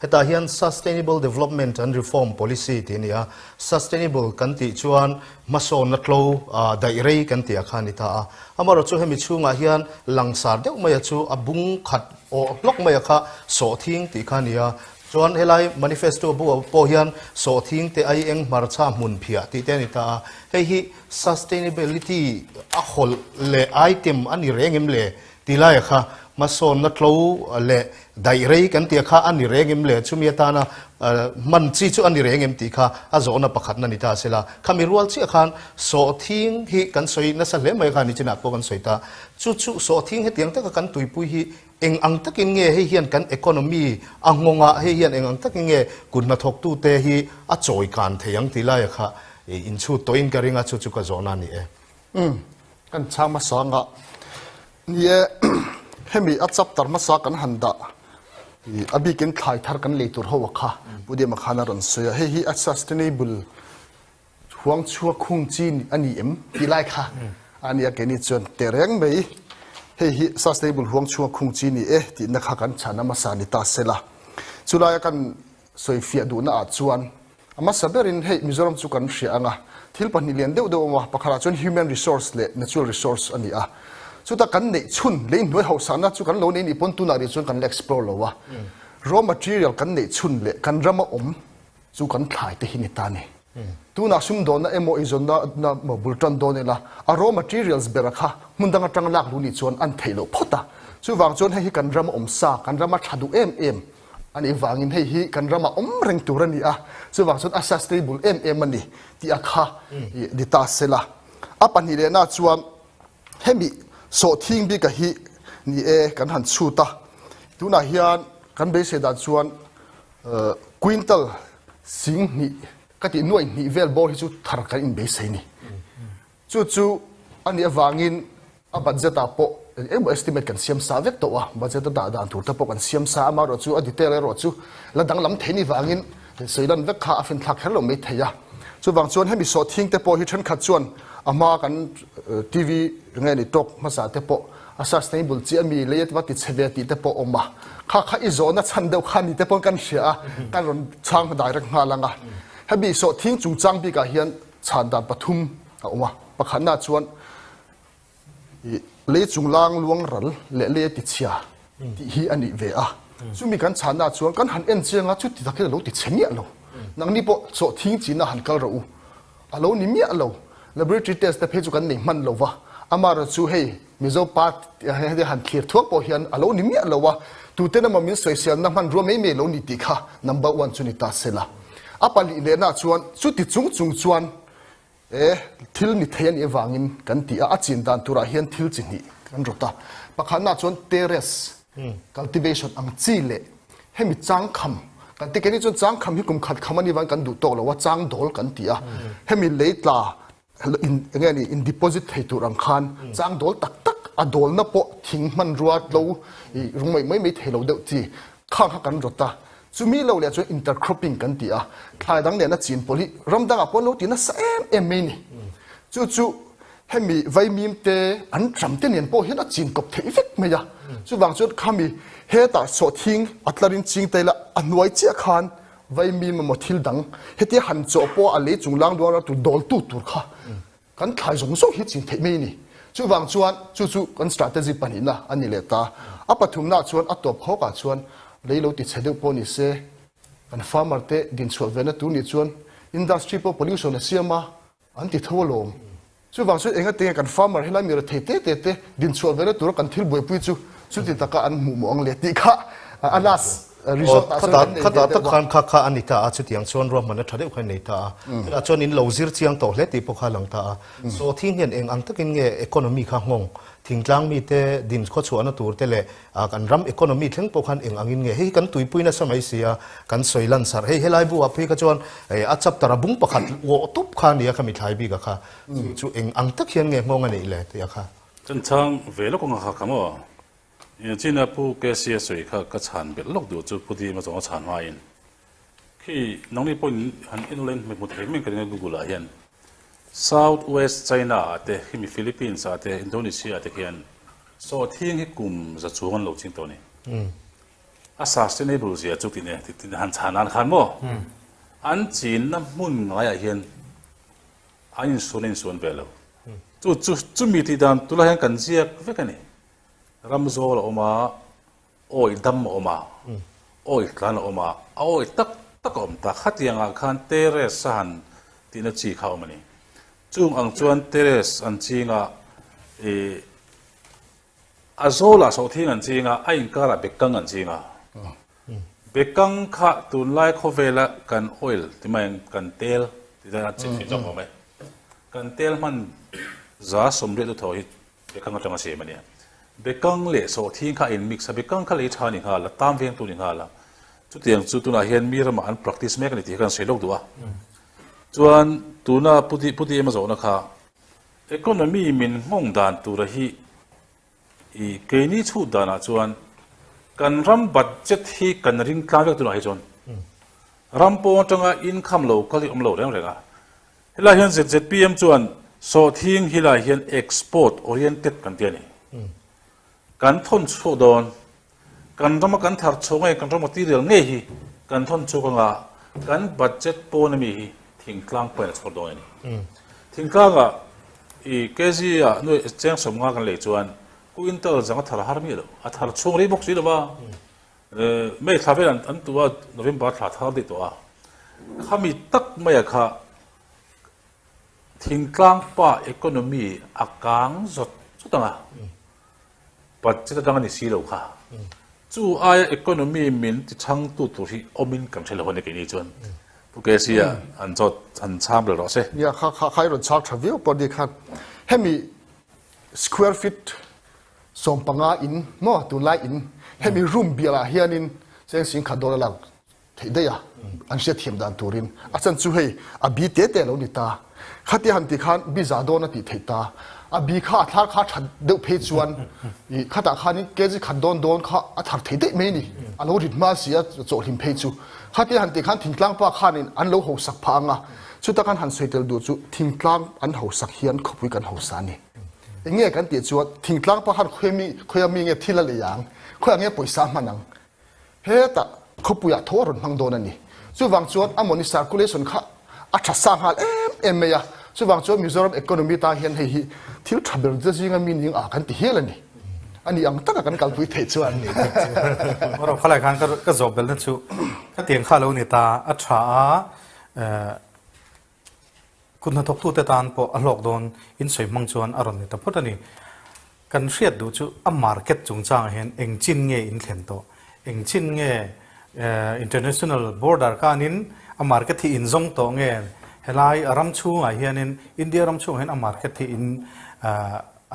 Hetah hian Sustainable Development and Reform Policy tih a ni a, Sustainable kan tih chuan hmasawnna tlo daih rei kan tih ah kha a ni ta a. Amaherawhchu hemi chhungah hian langsar deuh maia chu a bung khat awh hlawk maia kha sawhthing tih kha a ni a. Chuan helai manifesto bu ah pawh hian sawhthing te ai eng hmarcha hmun phiah tih te a ni ta a. Hei hi sustainability a hawlh leh item a ni reng em le Ti laia kha hmasawnna tlo leh daih rei kan tia kha a ni reng em le? Chumi atana hman chi chu a ni reng em tih kha a zawhna pakhatna ni ta sela. Khami rual chiah khan sawhthing hi kan sawi nasa hle mai kha nichinah pawh kan sawi ta. Chu chu sawhthing hetiang taka kan tuipui hi eng ang takin nge hei hian kan economy a nghawngah hei hian eng ang takin nge kut hnathawktute hi a chawi kan thei ang ti laia kha inchhut tawhin ka ring a, chu chu ka zawhna a ni e. Umm, kan chhang hmasa anga ni e, hemi a chapter hmasa kan han dah i a bikin thlai thar kan lei tur ho a kha Pu Diama khan a rawn sawi a, hei hi a sustainable huang chhuak khung chi a ni em tih lai kha a nia keini chuan tehreng mai hei hi sustainable huang chhuak khung chi ni e tihna kha kan chhan a hmasa ni ta sela chulaia kan sawifiah duhna ah chuan A hmasa berin hei Mizoram chu kan hria ang a, thil pahnih lian deuh deuh a awm a, pakhatah chuan human resource leh natural resource a ni a. Chuta kan neih chhun lei hnuai hauhsakna chu kan lo nei nih pawn tunah rih chuan kan la explore lo a. Raw material kan neih chhun leh kan rama awm chu kan thlai te hi ni ta a ni. Tunah sumdawnna emaw eizawnna na emaw bul tan dawn ila a raw materials bera kha hmun dang atanga lak luh nih chuan an theih loh phawt a. Chuvang chuan hei hi kan rama awm sa, kan rama tha duh em em A nih vangin hei hi kan ramah awm reng tur a ni a, chuvang chuan a sustainable em em a ni tih a kha ni ta sela. A pahnih lehna chuan hemi sawhthing bika hi ni e kan han chhut a, tunah hian kan beisei dan chuan quintal sing hnih ka tih nuaih hnih vel bawr hi chu thar kan inbeisei ni. Chu chu a nih avangin a budget ah pawh eng emaw estimate kan siam sa vek tawh a, budget a dah dan tur te pawh kan siam sa a, amaherawh chu a detail erawh chu la danglam thei ni vangin sawi lan vek kha a finthlak kher lo mai thei a. Chuvang chuan hemi sawhthing te pawh hi thenkhat chuan a hma kan TV nge ni talk hmasa te pawh a sustainable chiah mi lei va ti chhe ve tih te pawh awm a, kha kha i zawhna chhan deuh kha ni te pawn kan hria a, kan rawn chhang direct nghal ang a. Hemi sawhthing chungchang bikah hian Chhan dan pathum a awm a, pakhatna chuan i lei chunglang luang ral leh lei a tichhia tih hi a nih ve a. Chumi kan chhanna chuan kan han en chiang a, chuti tak hian a lo tichhe miah lo. Nangni pawh chawhthing china han kal rawh u, a lo ni miah lo. Laboratory test te phei chu kan nei hman lo va, amaherawhchu chu hei Mizo pa han thlir thuak pawh hian a lo ni miah lo a, tuten emaw min sawiselna hmanrua mai mai lo ni tih kha number one chu ni ta sela. A pahnih lehna chuan chuti chung chung chuan e thil ni thei a nih avangin kan ti a, a chin dan turah hian thil chi hnih kan rawt a. Pakhatna chuan terrace cultivation ang chi leh hemi changkham kan ti keini chuan changkham hi kum khat kham a nih vangin kan duh tawk lo a, changdawl kan ti a, hemi leitla in enge ni in deposit thei tur ang khan chang dawl tak tak a dawlna pawh thing hmanrua tlo i rung mai mai mai thei lo deuh chi khang kha kan rawt a chumi lo leh chuan intercropping kan ti a thlai dang nena chin pawlh hi ram dangah pawh an lo ti nasa em em mai ni chu chu hemi vaimim te an ram te nen pawh hian a chin kawp theih vek mai a chuvang chuan khami hetah sawhthing a tlarin ching ta ila a hnuai chiah khan Vaimi emaw thil dang hetia han chawh pawh a lei chung lang duang tur dawltu tur kha kan thlai zawng zawng hi chin theih mai a ni. Chuvang chuan chu chu kan strategy pahnihna a ni leh ta. A pathumnaah chuan a tawp khawkah chuan lei lo ti chhe deuh pawh ni se kan farmer te dinchhuah vena tur nih chuan industry pawh pollution a siam a, an ti tho alawm. Chuvang chuan enga tinge kan farmer helai mi rethei te te te dinchhuah vena tura kan thil buaipui chu chuti taka an hmuh mawh ang le tih kha a last result ah chuan kan nei ve deuh a. Khata tak khan kha kha a ni ta a, chutiang chuan ruahmanna tha deuh kha an nei ta a. Chutah chuan in lo zir chiang tawh hle tih pawh kha a lang ta a. Sawhthing hian eng ang takin nge economy kha nghawng thingtlang mite din khawchhuahna tur te leh kan ram economy thleng pawh khan eng angin nge hei hi kan tuipui nasa mai si a, kan sawi lan sarh. Hei helai buah phei kha chuan a chapter a bung pakhat uawh tawp kha a ni a khami thlai bik a kha. Chu chu eng ang tak hian nge nghawng a neih le tih a kha. Chan chhang ve lawk anga kha kha maw? China Pu KC a sawi kha ka chhan belh lawk duh chu Pu Dima zawng a chhan hmain khi nangni pawhin han en ula in hmu thei mai ka ring a Google ah hian South West China ah te khimi Philippines ah te Indonesia ah te khian Sawhthing hi kum za chuang an lo ching tawh a ni. A sustainable zia chu tih nen tih han chhan nan khan maw an chinna hmun ngaiah hian an insuan a insuan ve lo. Chu chu chumi tih dan tula hian kan ziak vek a ni. Ram zawl a awm a, awi dam a awm a, awi tlan a awm a, a awi tak tak a awm ta. Khatiangah khan terrace a han tihna chi kha a awm a ni. Chung ang chuan terrace an ching a, ih A zawlah sawhthing an ching a, a inkarah bekang an ching a. Bekang kha tunlai khawvela kan oil ti mai kan tel ti dan a chim thin zawk awm e. Kan tel hman 80% chu thaw hi bekang atanga siam a nia. Bekang leh sawhthing kha a in mix a, bekang kha lei tha ni nghal a, tam vengtu ni nghal a. Chutiang chu tunah hian mi ramah an practice mek a ni tih kha kan sawi lawk duh a. Chuan tuna Pu Pu Dima zawhna kha Economy min nghawng dan tura hi i keini chhut danah chuan kan ram budget hi kan ring tlang vek tunah hi chuan ram pawng atanga income lo kal hi awm lo reng reng a. Helai hian ZZPM chuan sawhthing hilai hian export oriented kan ti a ni. Kan thawn chhuak dawn, kan rama kan thar chhuah ngei, kan raw material ngei hi kan thawn chhuak anga kan budget pawn ami hi thingtlang pawhin a chhawr dawn a ni. Thingtlangah i kg ah nuai cheng 50 kan lei chuan quintal zang a thar har miah lo, a thar chhung rei bawk si lo va, May thla vel an tu a, November thla thar daih tawh a, khami tak maia kha Thingtlang pa economy a kang zawt zawt ang a, budget atang a ni si lo kha. Chu aia economy min ti chhangtu tur hi awmin kan hre lo a ni keini chuan. Pu KC-a an zawt an chhang bel rawh se. Nia, kha kha kha i rawn chhang tha viau pawh ni khan hemi square feet 15 in maw tunlai in hemi room bialah hianin cheng 10,000 dollar lak theih daih a, an hriatthiam dan turin. A chan chu hei a bi te te a lo ni ta. Khatia han tih khan bi za dawn a tih theih ta. A bi kha a thlar kha a that deuh phei chuan ih khatah khanin kg khat dawn dawn kha a thar thei daih mai a ni. A lo rit hma si a chawhhlim phei chu. Khatia han tih khan thingtlang pa khanin an lo hausak phah ang a, chuta khan han sawi tel duh chu thingtlang an hausak hian khawpui kan hausa a ni. Eng nge kan tih chuan thingtlang pa khan khawi mi khawi a mi nge thil a lei ang, khawiah nge pawisa a hman ang. Hetah khawpuiah tho a rawn hmang dawn a ni. Chuvang chuan a money circulation kha a tha sa nghal em em mai a. Chuvang chuan Mizoram economy tan hian hei hi thil tha ber te zinga mi ning a kan ti hial a ni. A ni ang taka kan kalpui theih chuan. Ro khalai khan ka zawh belna chu ka tiang kha lo ni ta a tha a Kut hnathawktute tan pawh a hlawk dawn in sawi hmang chuan a rawn ni ta phawt a ni. Kan hriat duh chu a market chungchangah hian eng chin nge in thlen tawh? Eng chin nge international border kanin a market hi in zawng tawh nge? Helai ram chhungah hianin India ram chhungah hian a market hi in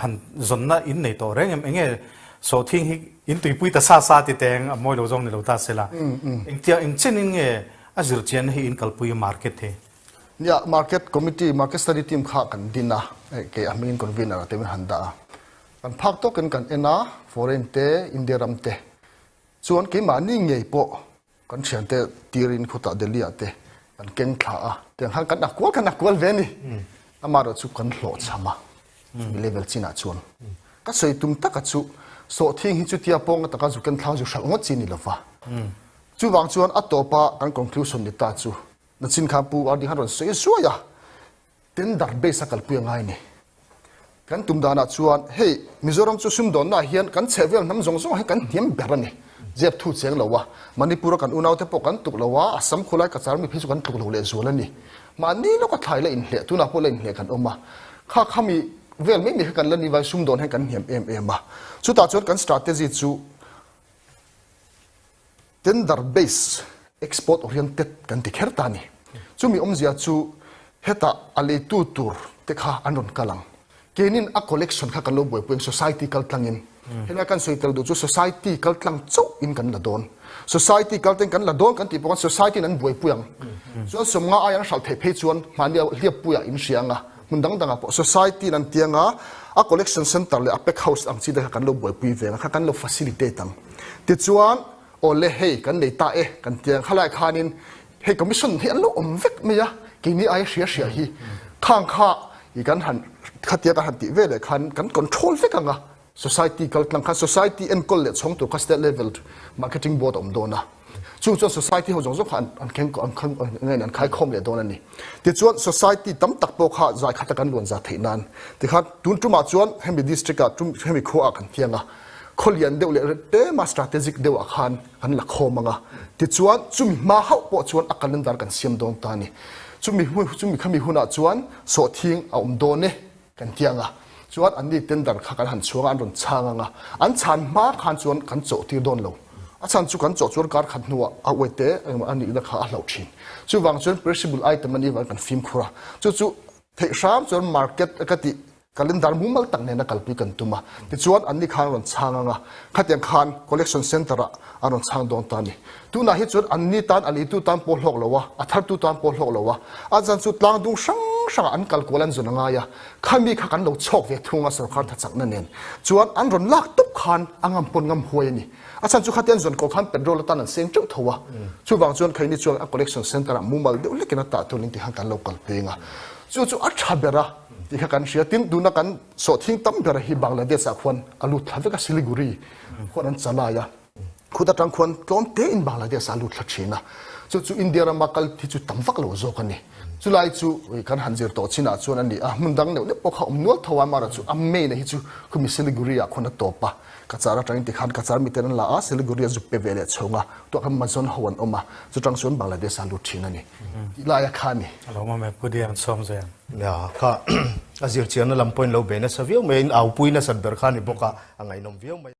han zawnna in nei tawh reng em? Enge sawhthing hi in tuipui ta sa sa ti teng a mawi lo zawng ni lo ta sela. Engtia eng chenin nge a zirchianna hi in kalpui a market hi? Nia, Market Committee, Market Study Team kha kan din a, kei a hmingin Convener ah te min han dah a. Kan phak tawkin kan en a, foreign te, India ram te. Chuan keimahni ngei pawh kan thiante tirin khutah Delhi ah te kan keng thla a, tiang khan kan akual kan akual ve a ni. Amaherawh chu kan hlawhchham a, chumi level chinah chuan. Ka sawi tum taka chu sawhthing hi chutia pawnga taka zu ken thlang zu hralh ngawt chi ni lova. Chuvang chuan a tawpa kan conclusion ni ta chu Nachin kha Pu RD khan rawn sawi zuai a, tender base a kalpui a ngai ni. Kan tum danah chuan hei Mizoram chu sumdawnnaah hian kan chhehvel hnam zawng zawngah hian kan hniam ber a ni. Zep thu cheng lo a, Manipur a kan unaute pawh kan tuk lo a, Assam khawlai Cachar mi phei chu kan tluk lo lehzual a ni. Mahni lawka thlai la inhleh, tunah pawh la inhleh kan awm a. Kha khami vel mai mai kha kan la ni vai sumdawn hian kan hniam em em a. Chutah chuan kan strategy chu Tender base export oriented kan ti kher ta a ni. Chumi awmzia chu hetah a leitu tur te kha an rawn kal ang. Keinin a collection kha kan lo buaipui ang society kal tlangin. Helai kan sawi tel duh chu society kal tlang chauh in kan la dawn. Society kal ten kan la dawn kan tih pawh khan society in an buaipui ang. Chuan 50 ai an hralh theih phei chuan mahni hliappuiah in hria ang a, hmun dang dangah pawh society in an tiang a, a collection center leh a pack house ang chi te kha kan lo buaipui ve ang a, kha kan lo facilitate ang. Tichuan, aw le hei kan nei ta e kan ti ang khalai khanin hei commission hi an lo awm vek mai a, keini aia hria hria hi khang kha i kan han khatia kan han tih veleh khan kan control vek ang a. Society kal tlang kha society enkawl leh chhawng tur kha state level marketing board a awm dawn a. Chu chuan society ho zawng zawng kha an keng an an khai khawm leh dawn a ni. Tichuan society tam tak pawh kha zai khata kan luan za theih nan tikhan tun tumah chuan hemi district ah tum hemi khua ah kan thiang a. Khaw lian deuh leh tlema strategic deuh ah khan kan la khawm ang a. Tichuan chumi hma hauh pawh chuan a calendar kan siam dawn ta a ni. Chumi chumi khami hunah chuan sawhthing a awm dawn e. Kan ti ang a, chuan anni tender kha kan han chhuang a, an rawn chhang ang a, an chhan hma khan chuan kan chawh tir dawn lo. A chhan chu kan chawh chuan kar khat hnuah a uaite engemaw a nihna kha a hlauh thin. Chuvang chuan perishable item a nih vang kan fimkhur a, chu chu theih hram chuan market ka tih calendar mumal tak nena kalpui kan tum a, tichuan anni khan rawn chhang ang a, khatiang khan collection centre ah an rawn chhang dawn ta a ni. Tunah hi chuan anni tan a leitu tan pawh hlawk lo a, a thartu tan pawh hlawk lo a, a zan chu tlang dung hrang hrangah an kal kual an zawn a ngai a, khami kha kan lo chhawk ve thung a sorkar tha chakna nen chuan an rawn lak tawp khan a ngam pawn ngam huai a ni. A chhan chu khatian zawn kawr khan petrol atan an seng teuh tho a, chuvang chuan khaini chuan a collection centre ah mumal deuh hlekin a tah turin ti khan kan lo kal peng a, chu chu a tha ber a tih kha kan hria. Tin, tuna kan sawhthing tam ber hi Bangladesh ah khuan a lut thla vek a, Siliguri khuan an chalai a. Khut atang khuan tlawm tein Bangladesh ah a lut thla thin a, chu chu India rama kal hi chu tam vak lo zawk a ni. Chulai chu kan han zir tawh chinah chuan a ni a, hmun dang neuh neuh pawh kha awm nual tho a, amaherawhchu a main a hi chu khumi Siliguri ah khuan a tawp a, Cachar atangin tikhan Cachar miten an la a, Siliguri a zuk pe ve leh chhung a, tuah khan Mazon ho an awm a, chutang chuan Bangladesh ah a lut thin a ni tih lai a kha a ni. A lo awm e, Pu Dian Sawmzeng. Nia, kha a zirchianna lam pawhin lo bei nasa viau mai a, in aupui nasat ber kha a ni bawk a, a ngaihnawm viau mai.